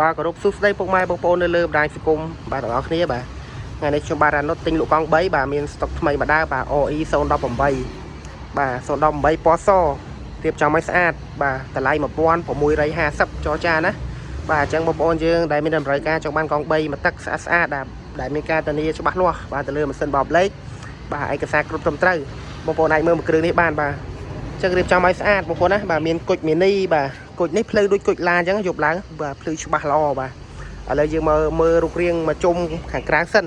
បាទគោរពសួស្តីពុកម៉ែបងប្អូននៅលើបណ្ដាញសង្គមបាទទាំងអស់គ្នាបាទថ្ងៃនេះខ្ញុំបាទរ៉ានុតទិញលក់កង់3បាទមានស្តុកថ្មីមកដើរបាទ OE 018បាទ018ពណ៌សរៀបចំឲ្យស្អាតបាទតម្លៃ1650ចរចាណាបាទអញ្ចឹងបងប្អូនយើងដែលមានតម្រូវការចង់បានកង់3មួយទឹកស្អាតស្អាតដែលដែលមានការធានាច្បាស់លាស់បាទទៅលើម៉ាស៊ីនបោកលេខបាទឯកសារគ្រប់ត្រឹមត្រូវបងប្អូនអាចមើលមួយគ្រឿងនេះបានបាទអញ្ចឹងរៀបចំឲ្យស្អាតបងប្អូនណាបាទមានគុជមីនីបាទគុជនេះភ្លឺដូចគុជឡានអញ្ចឹងយប់ឡើងបាទភ្លឺច្បាស់ល្អបាទឥឡូវយើងមើលមើលរូបរាងមកជុំខាងក្រៅសិន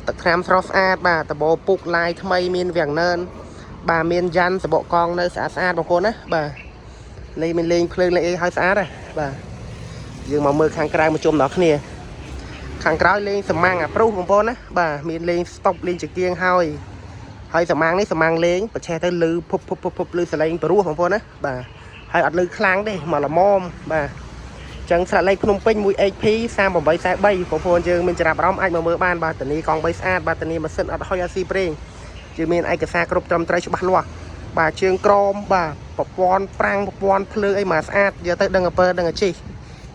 ទឹកថ្នាំស្រស់ស្អាតបាទដបពុកឡាយថ្មីមានវាំងនឿនបាទមានយ៉ាន់សបកកង់នៅស្អាតស្អាតបងប្អូនណាបាទនេះមានលេងភ្លើងលេងអីឲ្យស្អាតហ៎បាទយើងមកមើលខាងក្រៅមកជុំដល់គ្នាខាងក្រោយលេងសមាំងអាព្រុសបងប្អូនណាបាទមានលេងស្តុបលេងចង្គៀងហើយហើយសមាំងនេះសមាំងលេងប្រឆេះទៅលឺភុបភុបភុបភុបលឺសលេងព្រោះបងប្អូនណាបាទហើយអត់លឺខ្លាំងទេមកល្មមបាទចឹងស្រាក់លេខភ្នំពេញ 1HP 3843បងប្អូនយើងមានចំណាប់អារម្មណ៍អាចមកមើលបានបាទតានីកង់3ស្អាតបាទតានីម៉ាស៊ីនអត់ហុយអត់ស៊ីប្រេងជាមានឯកសារគ្រប់ត្រឹមត្រូវច្បាស់លាស់បាទជើងក្រមបាទប្រព័ន្ធប្រាំងប្រព័ន្ធភ្លើងអីមកស្អាតយកទៅដឹងអពើដឹងអាជី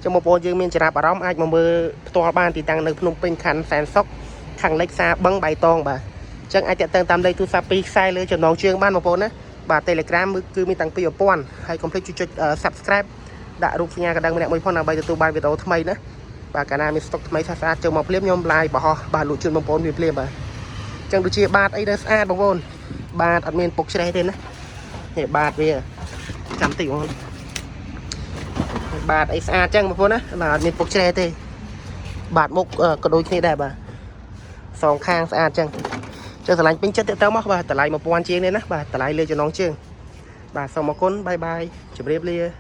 ចឹងបងប្អូនយើងមានចំណាប់អារម្មណ៍អាចមកមើលផ្ទាល់បានទីតាំងនៅភ្នំពេញខណ្ឌសែនសុខខាងលិចផ្សារបឹងបៃតងបាទចឹងអាចតាក់ទងតាមលេខទូរស័ព្ទពីរខ្សែលើចំណងជើងបានបងប្អូនណាបាទ Telegram គឺមានតាំងពី1000ហើយកុំភ្លេចចុច Subscribe ដាក់រូបសញ្ញាកណ្ដឹងម្នាក់មួយផងដើម្បីទទួលបានវីដេអូថ្មីណាបាទកាលណាមានស្តុកថ្មីស្អាតៗចូលមកភ្លាមខ្ញុំ live បង្ហោះបាទលក់ជូនបងប្អូនវាភ្លាមបាទអញ្ចឹងដូចជាបាតអីដែលស្អាតបងប្អូនបាទអត់មានពុកច្រេះទេណានេះបាតវាចាំតិចបងប្អូនបាតអីស្អាតអញ្ចឹងបងប្អូនណាបាទអត់មានពុកច្រេះទេបាតមុខក៏ដូចគ្នាដែរបាទសងខាងស្អាតអញ្ចឹងចឹងស្រឡាញ់ពេញចិត្តទៅមកបាទតម្លៃ1000ជាងនេះណាបាទតម្លៃលើចំណងជើងបាទសូមអរគុណ bye bye ជម្រាបលា។